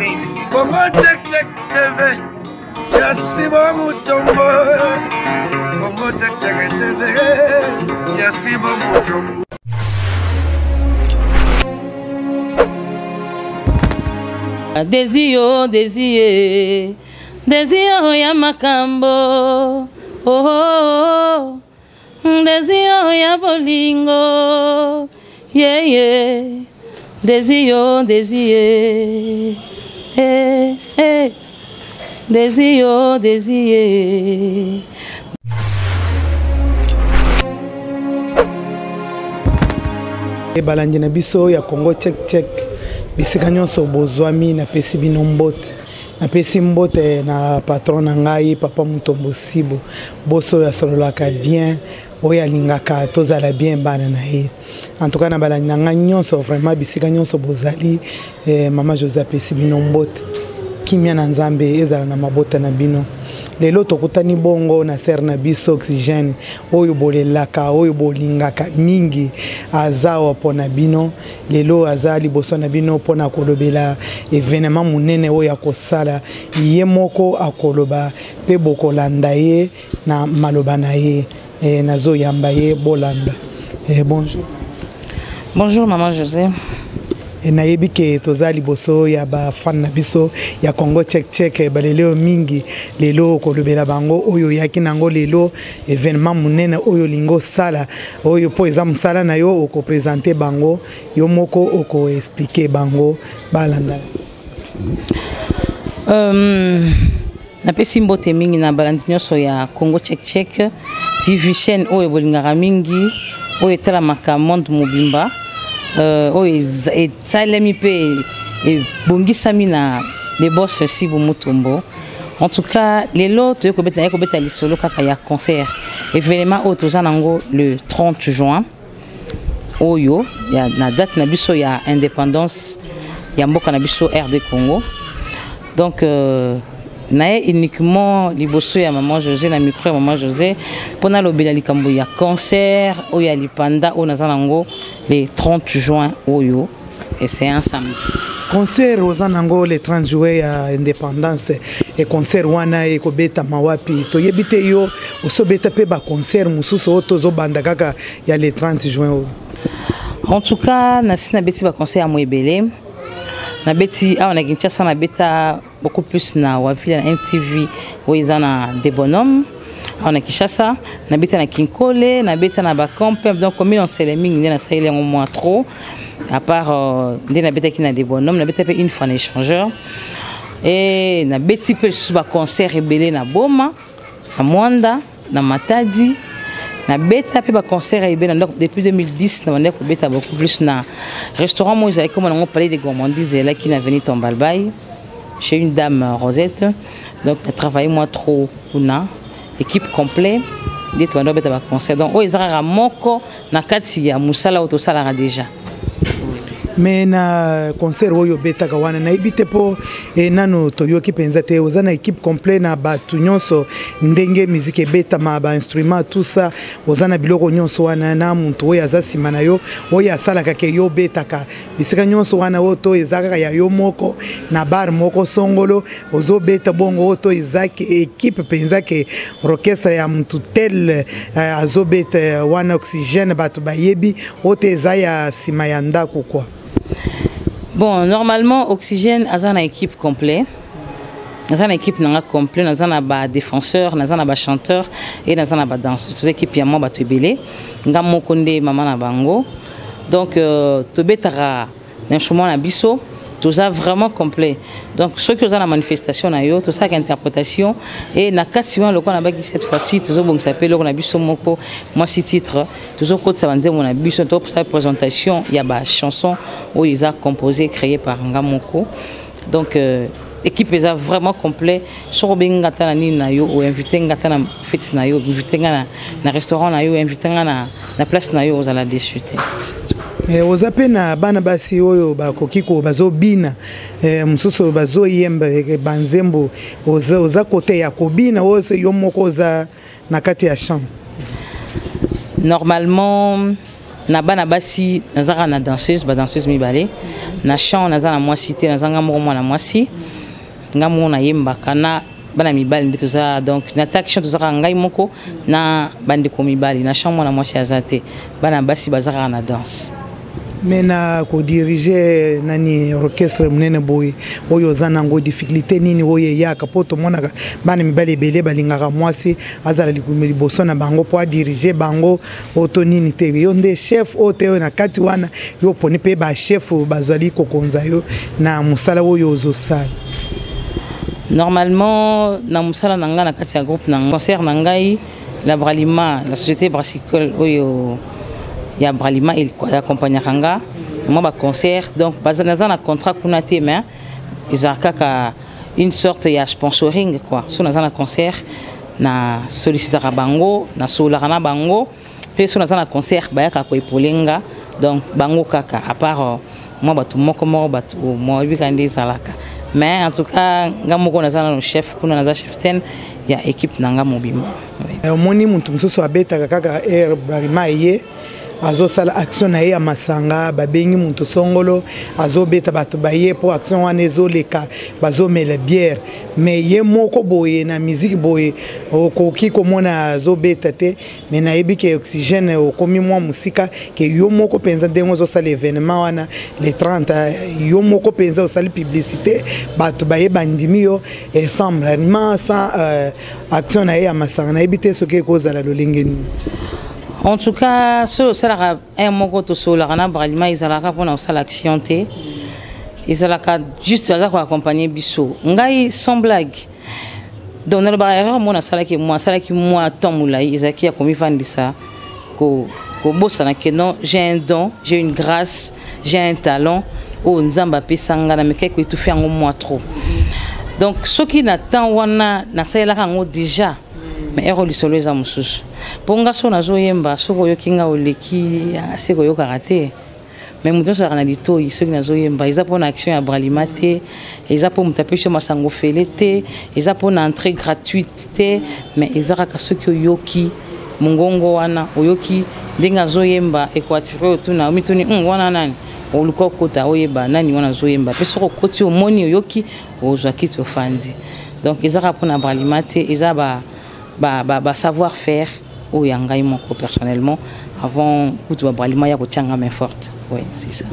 Congo Check Check TV ya Sibo Mutombo. Congo Check Check TV ya Sibo Mutombo. Desio, desie, desio ya makambo. Oh, oh, oh. Desio ya bolingo. Yeah, yeah. Desio, desie. Eh, eh. Desio, desie. Balandi na biso ya Congo Check Check, bisika nyonso bozwami, napesi bino mbote. Napesi mbote na patron na ngai papa Mutombo Sibo, boso oyo asololaka bien, oyo alingaka tozala bien bana na ye. En tout cas na balandi na ngai nyonso, vraiment bisika nyonso bozali, mama José apesi bino mbote. Kimia na Nzambe ezala na mabota na bino. Lelo tokutani bongo na ser na biso Oxygène, oyo bolelaka, oyo bolingaka mingi, aza awa mpona bino. Lelo aza liboso na bino mpona kolobela événement monene oyo akosala. Ye moko akoloba mpe bokolanda ye na maloba na ye. Nazoyamba ye, bolanda. Bonjour. Bonjour maman José. Nayebi ke toza liboso ya bafan na biso ya Congo Check Check, balelo mingi lelo kolobela bango oyo oyaki nango lelo, événement monene oyo olingi osala, oyo mpo eza mosala na yo, okoprésente bango yo moko, okoexpliquer bango, balanda. Napesi mbote mingi na balandi nyonso ya Congo Check Check TV, chaîne oyo bolingaka mingi, oyo etalamaka monde mobimba, oyo esalemi mpe ebongisami na le boss Sibu Mutombo. En tout cas lelo toye kobeta, naye kobeta lisolo kaka ya concert, événement oyo toza nango le 30 juin oyo ya, na date na biso ya indépendance ya mboka na biso RD Congo. Donc naye uniquement liboso ya maman José, na micro ya maman José, mpona alobela likambo ya concert oyo ya lipanda oyo naza nango le 30 juin oyo, et c'est un samedi. Concert oza nango le 30 juin ya indépendance, e concert wana ekobetama wapi? Toyebi te, yo osobeta mpe baconcert mosusu oyo tozobanda kaka ya le 30 juin oyo? En tout cas nasi nabeti baconcert ya mo ebele. Nabeti awa na Kinshasa, nabeta beaucoup plus na Wavila, na NTV oyo eza na De Bonhomme awa na Kinshasa, nabeta na Kinkole, nabeta na bacampe, donc commune Nsele mingi nde nasaleli yango mwa trop. À part nde nabetaki na De Bonhomme, nabeta mpe une fois na échangeur, e nabeti mpe lisusu baconcert ebele na Boma, na Mwanda, na Matadi. Nabeta mpe baconcert ebele na ndako depuis 2010. Na bandaki kobeta beaucoup plus na restaurant moko ezalaki komona yango Palais de Gourmandise, ezalaki na avenue Tombalbaye, chez une dame Rosette. Donc na travaillé moi trop kuna, équipe complet nde tobanda kobeta baconcert. Donc oyo eza kaka moko na kati ya mosala oyo tosalaka déjà. Mais na concert oyo obetaka wana, nayebi te mpo nano toyoki mpenza te, oza na équipe complet na bato nyonso, ndenge musique ebetama, bainstrument, tout ça, oza na biloko nyonso wana, na motu oyo aza nsima na yo oyo asalaka ke yo obetaka bisika nyonso wana, oyo to eza kaka ya yo moko na bar moko songolo ozobeta bongo, oyo to eza ke équipe mpenza, ke orchestre ya motu tel azobeta wana Oxygène, bato bayebi, oyo te eza ya nsima ya ndako quoi? Bon, normalement Oxygène aza na équipe complet, naza na équipe nanga complet, naza na badéfenseur, naza na bachanteur e naza na badanseuse. Toza équipe ya mwa bato ebele, nga moko nde mama na bango. Donc tobetaka na instrument na biso, toza vraiment complet. Donc soki oza na manifestation na yo, tosalaka interprétation. E na kati wana, lokola nabaki, cette fois-ci tozobongisa mpe eloko na biso moko, mwasi titre, tozokotisa banzembo na biso, tokosala présentation ya bachanson oyo eza composé, créé par nga moko. Donc équipe eza vraiment complet. Soki obengi nga ata na nini na yo, oinvite nga ata na fête na yo, invite nga na restaurant na yo, invite nga na place na yo, ozala déçu te. Oza mpe na bana basi oyo bakoki ko bazobina, mosusu bazoyemba banzembo, oza kote ya kobina, oyo so yo moko oza na kati ya chambre? Normalement Na bana basi, nazaka na danseuse, ba danseuse mibale. Na chant, naza na mwasi te, naza nga moko mwana mwasi. Nga moko nayembaka na bana mibali nde toza. Donc na action tozaka ngai moko na bandeko mibali. Na chant, mwana mwasi aza te, bana basi baza kaka na danse. Me na kodiriger nani orchestre monene boye oyo oza nango, difficulté nini oyo eyaka? Mpo tomonaka bana mibali ebele balingaka mwasi azala liboso na bango mpo adirige bango. Oyo to nini te, yo nde chef oyo te oyo na kati wana yo oponi mpe bachef bazali kokonza yo na mosala oyo ozosala? Normalement, na mosala na ngai na kati ya groupe na concert na ngai, la Bralima, la société brassicole oyo ya Bralima, accompagnaka nga mwa baconcert. Donc naza na contrat kuna te, mais ezalaka kaka une sorte ya sponsoring quoi. So naza na concert, na sollicitaka bango, nasololaka na bango mpe. So naza na concert, bayaka koépauler nga. Donc bango kaka, à part mwa bato moko moko, bato moyebika nde ezalaka. Mais en tout cas, nga moko naza nano chef kuna, naza chef ten ya équipe na nga mobimba. Omoni, moto mosusu abetaka kaka air Bralima ye azosala action na ye ya masanga, babengi moto songolo azobeta, bato baye mpo action wana ezoleka, bazomela bière. Mais ye moko boye na musique boye, okoki komona azobeta te. Mais nayebi ke Oxygène okomi mwa mosika, ke yo moko mpenza ndenge ozosala événement wana le 30, yo moko mpenza osali publicité, bato baye bandimi yo ensemble sans action na ye ya masanga. Nayebi te soki ekozala lolenge nini. En tout cas, soki osalaka un moko, tosololaka na Bralima, ezalaka mpona kosala action te, ezalaka juste aza koaccompagne biso. Ngai, sans blague, donc nalobaka erreur mo nasalaki, mo asalaki mwa temps molai, ezalaki ya komivandisa, kobosana ke non, j'ai un don, j'ai une grâce, j'ai un talent oyo Nzambe apesa nga. Na mekaki koétouffer yango mwa trop. Donc soki na temps wana nasalelaka yango déjà, mais ero lisolo eza mosusu. Mpo nga so nazoyemba, soki oyoki nga oleki se koyokaka te, mais moto nyonso azalaka na litoi. Soki nazoyemba, eza mpona action ya Bralima te, eza mpo moto apesi yo masango fele te, eza mpona entrée gratuite te, mais eza kaka soki oyoki mongongo wana, oyoki ndenge azoyemba, ekoattirer oyo tuna omituni wana nani, oluka okota oyeba nani wana azoyemba. Mpe soki okoti, omoni, oyoki, ozwa kiti, ofandi. Donc eza kaka mpona Bralima te, eza ba savoir faire oyo ya ngai moko personnellement, avant kutu babralima ya kotianga main forte. Oui, c'est ça.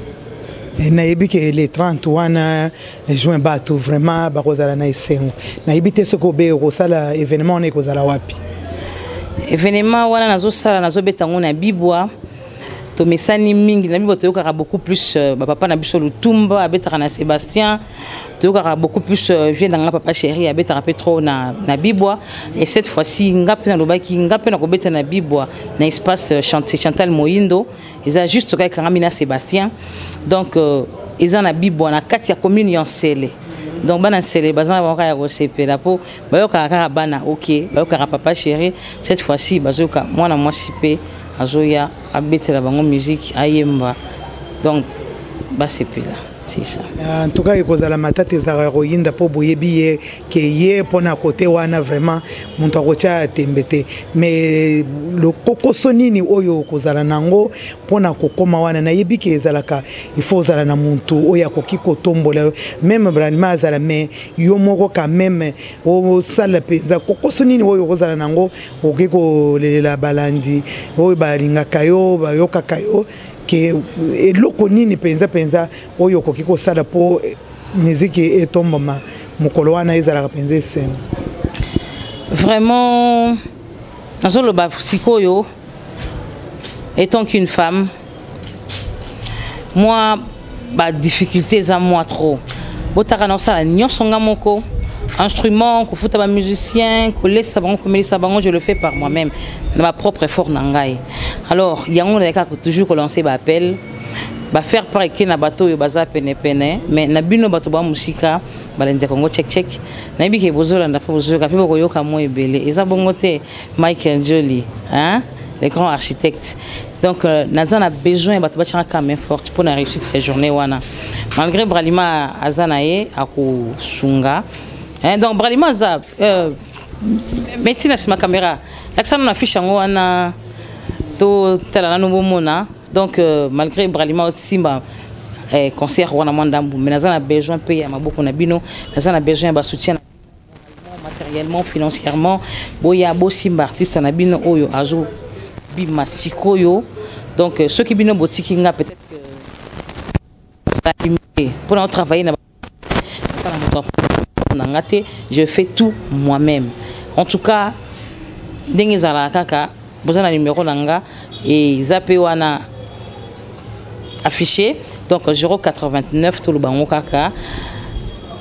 Nayebi ke le 30 wana juin, bato vraiment bakozala na esengo. Nayebi te soki obe okosala événement wana, ekozala wapi? Événement wana nazosala, nazobeta yango na Bibwa. Tomesani mingi na Bibwa, toyokaka beaucoup plus bapapa na biso Lutumba abetaka na Sébastien, toyokaka beaucoup plus vie na nga papa chéri abetaka mpe trop na Bibwa. Et cette fois-ci, nga mpe nalobaki nga mpe nakobeta na Bibwa, na espace Chantal Moindo. Eza juste kaka ekangami na Sébastien. Donc eza na Bibwa, na kati ya commune ya Nsele. Donc bana Nsele baza na bango kaka ya kosepela, mpo bayokaka kaka bana ok, bayokaka papa chéri. Cette fois-ci bazoyoka mwana mwasi mpe azoya abetela bango musique, ayemba, donc basepela, c'est ça. En tout cas, ekozala matata, ezalaka koyinda, mpo boyebi ye ke ye mpona kote wana vraiment moto akotia tembe te. Mais lokokoso nini oyo okozala nango mpona kokóma wana? Nayebi ke ezalaka, il faut ozala na motu oyo akoki kotombola yo, même Bralima azala, mais yo moko quand même osala mpenza. Kokoso nini oyo okozala nango, okoki kolelela balandi oyo balingaka yo, bayokaka yo, ke eloko nini mpenza mpenza oyo okoki kosala mpo miziki etombama mokolo wana, ezalaka mpenza esengo? Vraiment, nazoloba sikoyo, étant qu'une femme, moi badifficulté eza mwa trop. Botaka na kosala nyonso nga moko: instrument, kofuta bamusicien, kolesa bango, komelisa bango, je le fais par moi-même, na bapropre effort na ngai. Alors yango nazali kaka toujours kolancer baappel, bafaire part eke na bato oyo baza penepene, mais na bino bato ba mosika, balandi ya Congo Check Check, nayebi ke bozolanda mpe bozoyoka mpe bokoyoka mo ebele. Eza bongo te, Michael Joli, hein? Le grand architecte. Donc naza na besoin bato batianga main forte mpo na réussite ya journée wana. Malgré Bralima aza na ye akosunga, hein? Donc Bralima aza meti na nsima caméra, lakisa nano affiche yango wana, totala nano, bomona. Donc euh, malgré Bralima osimba eh, concert wana mwa ndambu, mais naza na besoin mpe ya maboko na bino, naza na besoin ya basoutien matériellement, financièrement. Boya bosimba artiste na bino oyo azo bima sikoyo. Donc euh, soki bino botiki nga, peut-être que mpona otravailler na nasala moto na nga te, je fais tout moi-même. En tout cas, ndenge ezalaka kaka, boza na numéro na nga, eza mpe wana affiché. Donc 089, toloba yango kaka,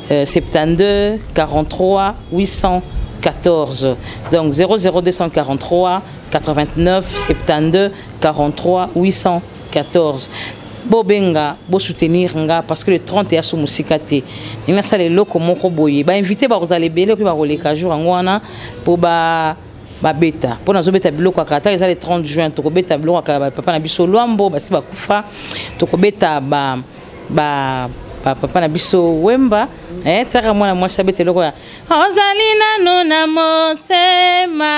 72 43 814. Donc 00243 89 72 43 814. Bobenga, bosoutenir nga, parce que le 30 ya so mosika te. Ndenge nasala eloko moko boye, bainvité bakozala ebele mpe bakoleka jour yango wana mpo ba babeta, mpo nazobeta biloko ya kala. Ata eza le 30 juin, tokobeta biloko ya kala, bapapa na biso Lwambo basi bakufa, tokobeta ba ba papa na biso Wemba. Eh, taka mwana mwasi abeta eloko ya ozali nanu na motema.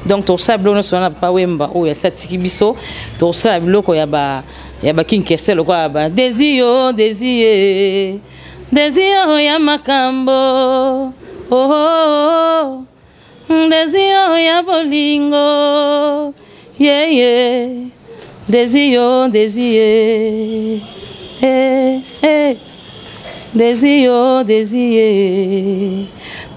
Donc tosala biloko nyonso wana, papa Wemba oyo asi atiki biso. Tosala biloko ya ba ya bakinkese lokola ba Desio, Desie, Desio ya makambo, oh, oh, oh. Desio ya bolingo, yeye, yeah, yeah. Desio, Desie, eh, eh. Desio, Desie.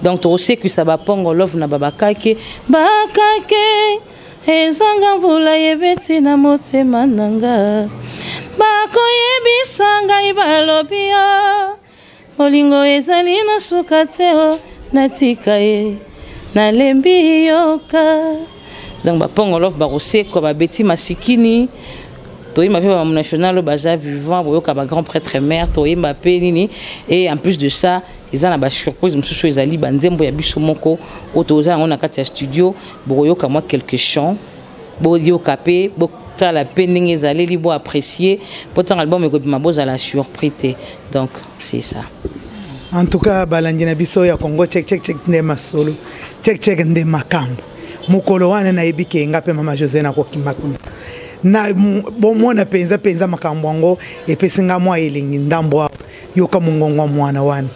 Donc tokosekwisa bapongo love na babakake, bakake ezanga mvula ebeti na motema na nga. Bakoyebisa ngai, balobi yo bolingo ezali na suka te, o natika ye, nalembi yoka. Donc bapongo love bakosekwa, babeti masikini. Toyemba mpe bamamu national oyo baza vivant, boyoka bagrand prêtre mare, toyemba mpe nini. Et en plus de ça, eza na basurprise mosusu, ezali banzembo ya biso moko oyo toza yango na kati ya studio. Bokoyoka mwa quelques chants, boyoka mpe, botala mpe ndenge ezaleli, bo apprécier, mpo ntango album ekobima bozala surpris te. Donc c'est ça. En tout cas, balandi na biso ya Congo Check Check Check nde masolo, check check nde makambo. Mokolo wana nayebi ke nga mpe mama José nakokima kuna na bomona mpenza mpenza makambo yango. Epesi nga mwa elengi ndambo awa. Yoka mongongo ya mwana wana,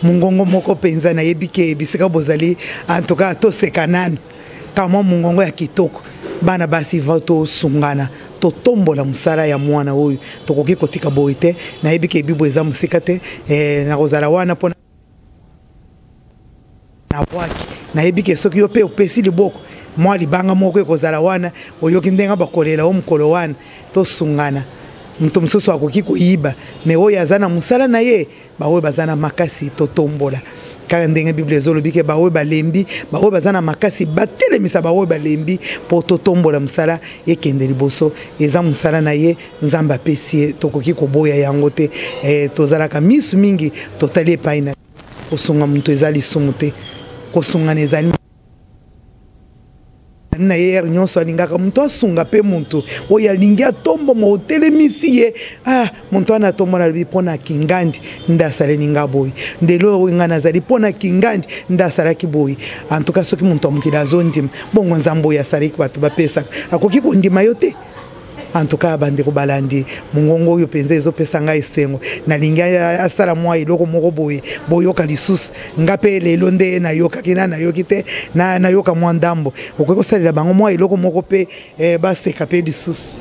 mongongo moko mpenza. Nayebi ke bisika bozali, en tout cas toseka nanu kamwa mongongo ya kitoko. Bana basi va, tosungana, totombola mosala ya mwana oyo. Tokoki kotika boye te. Nayebi ke bibo eza mosika te. Eh, nakozala wana mpona nabwaki. Nayebi ke soki yo mpe opesi liboko, mwa libanga moko ekozala wana. Oyoki ndenge bakolela o mokolo wana. Tosungana. Moto mosusu akoki koyiba, me oyo aza na mosala na ye, baoyo baza na makasi, totombola kaka ndenge Bible ezolobi ke baoyo balembi, baoyo baza na makasi batelemisa baoyo balembi, mpo totombola mosala ekende liboso. Eza mosala na ye, Nzambe apesi ye, tokoki koboya yango te. E, tozalaka misu mingi totali epai na kosunga moto eza lisumu te. Kosungana ezali na ye ere nyonso. Alingaka moto asunga mpe moto oyo alingi atomboma, otelemisi ye. Ah, moto wana atombola, alobi mpo na kingandi nde asaleli nga boye, ndelo oyo ngai nazali mpo na kingandi nde asalaki boye. Antuka soki moto ya mokili azondima bongo, Nzambe oyo asalaki bato bapesaka akoki kondima yo te? En tout cas, bandeko balandi, mongongo oyo mpenza ezopesa ngai esengo. Nalingi asala mwa eloko moko boye, boyoka lisusu. Nga mpe lelo nde nayokaki na nayoki te, nayoka mwa ndambo. Okoki kosalela bango mwa eloko moko mpe, eh, baseka mpe lisusu.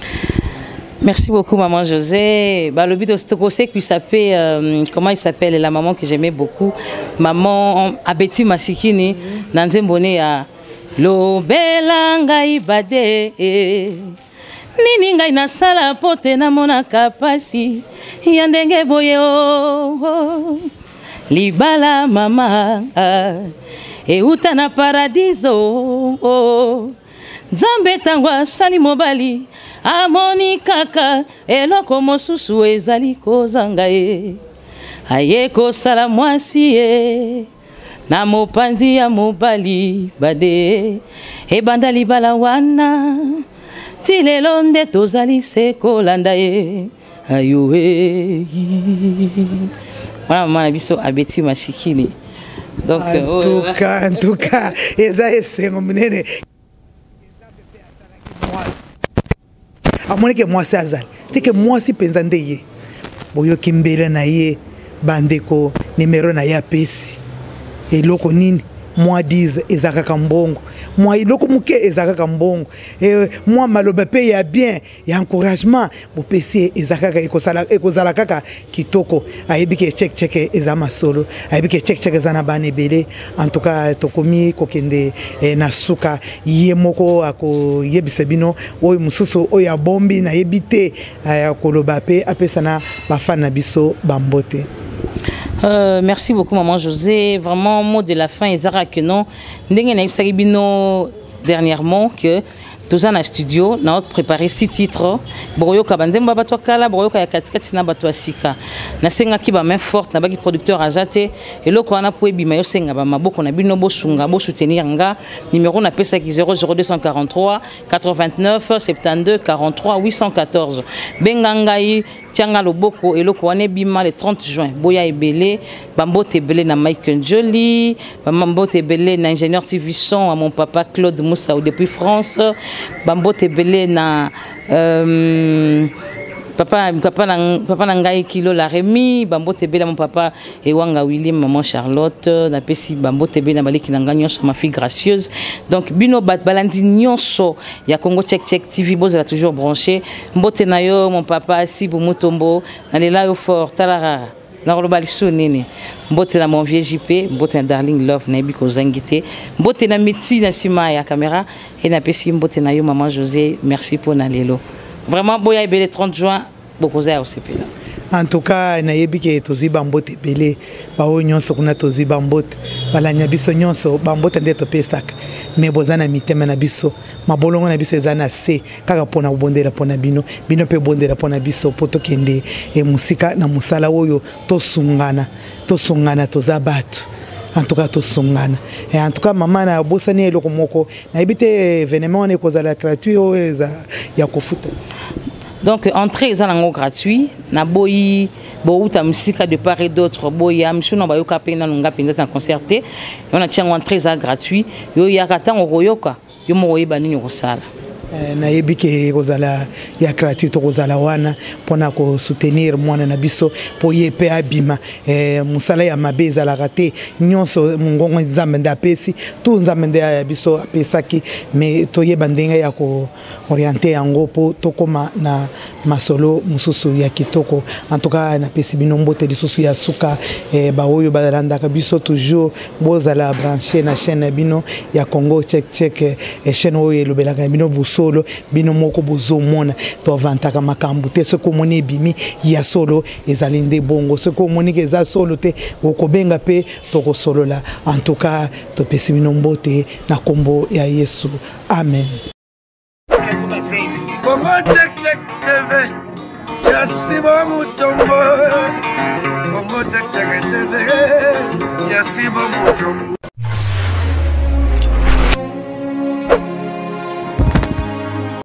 Merci beaucoup, maman José. Bah, le but de qui s'appelle, euh, comment il s'appelle, la maman que j'aimais beaucoup, maman Abeti Masikini, na nzembo ya lobela ngai bade nini ngai nasala po te namonaka pasi ya ndenge boye o oh, libala mama euta na paradiso oh. Nzambe ntango asali mobali, amoni kaka eloko mosusu ezali kozanga ye, aye kosala mwasi ye na mopanzi ya mobali. Bade ebanda libala wana ti lelo nde tozali se kolanda ye ayo e wana mama na biso Abeti Masikini. Donc en tout cas, en tout cas, eza esengo monene. Amoni ke mwasi azali te, ke mwasi mpenza nde ye. Boyoki mbele na ye, bandeko, nimero na ye apesi eloko nini? Mwa 10 eza kaka mbongo, mwa eloko moke eza kaka mbongo, e, mwa maloba mpe ya bien ya encouragement bopesi ye eza kaka ekozala kaka kitoko. Ayebi ke check check eza masolo, ayebi ke check check eza na bana ebele. En tout cas tokomi kokende eh, na suka. Ye moko akoyebisa bino oyo mosusu oyo abombi nayebi te, eh, akoloba mpe apesa na bafan na biso bambote. Merci beaucoup maman José. Vraiment mot de la fin ezaka que non ndenge nayebisaki bino dernièrement que toza na studio na préparé 6 titres. Bokoyoka banzembo ya bato ya kala, bokoyoka ya katikati na bato ya sika. Nasengaki ba main forte na baki producteur aza te. Eloko wana po ebima, yosenga bamaboko na bino, bosunga, bosoutenir nga. Numéro napesaki 00243 89 72 43 814. Benga ngai, tianga loboko, eloko wana ebima le 30 juin. Boya ebele. Bambote ebele na Mike Njoli, bambote ebele na ingénieur TV son, à mon papa Claude Moussaou depuis France, bambote ebele na papa na ngai Kilo la Remi, bambote ebele na mon papa Ewanga William, maman Charlotte. Napesi bambote ebele na baleki na ngai nyonso, ma fille gracieuse. Donc bino balandi nyonso ya Congo Check Check TV, bozala toujours branché. Mbote na yo mon papa Sibu Mutombo, nalela yo fort. Tala rara, nakoloba lisusu nini? Mbote na mon vieux JP, mbote na Darling Love, nayebi kozangi te, mbote na miti na nsima ya caméra e napesi mbote na yo maman José. Merci mpo na lelo. Vraiment boya ebele 30 juin, bokoza ya kosepela. En tout cas nayebi ke tozwi bambote ebele. Baoyo nyonso kuna tozwi bambote, balanya biso nyonso bambote nde topesaka. Me boza na mitema na biso, mabolongo na biso eza na se kaka mpona kobondela mpona bino. Bino mpe bondela mpona biso mpo tokende e mosika na mosala oyo. Tosungana, tosungana, toza bato. En tout cas tosungana. En tout cas mama na bosani eloko moko, nayebi te, événement wana ekozala gratuit oyo eza ya kofuta? Donc entrée eza nango gratuit. Naboyi bouta mosika de part et d'autre, boya misu na bayoka mpe nanu nga mpenza na concert te. Yo na tiango entrée eza gratuit, yo yaka ntango okoyoka, yo moko oyeba nini okosala. Nayebi ke ekozala ya gratuit. Tokozala wana mpona kosoutenir mwana na biso mpo ye mpe abima. Mosala ya mabe ezalaka te. Nyonso mongongo Nzambe nde apesi tu, Nzambe nde ya biso apesaki, mais toyeba ndenge ya koorienter yango mpo tokóma na masolo mosusu ya kitoko. En tout cas napesi bino mbote lisusu ya suka, baoyo balandaka biso toujours. Bozala branché na chaîne na bino ya Congo Check Check, chaîne oyo elobelaka na bino bosolo. Bino moko bozomona, tovantaka makambo te. Soki omoni ebimi ya solo, ezali nde bongo. Soki omoni ke eza solo te, okobenga mpe tokosolola. En tout cas topesi bino mbote na nkombo ya Yesu, amen. Congo Check Check TV ya Sibo Mutombo, Congo Check Check TV ya Sibo Mutombo.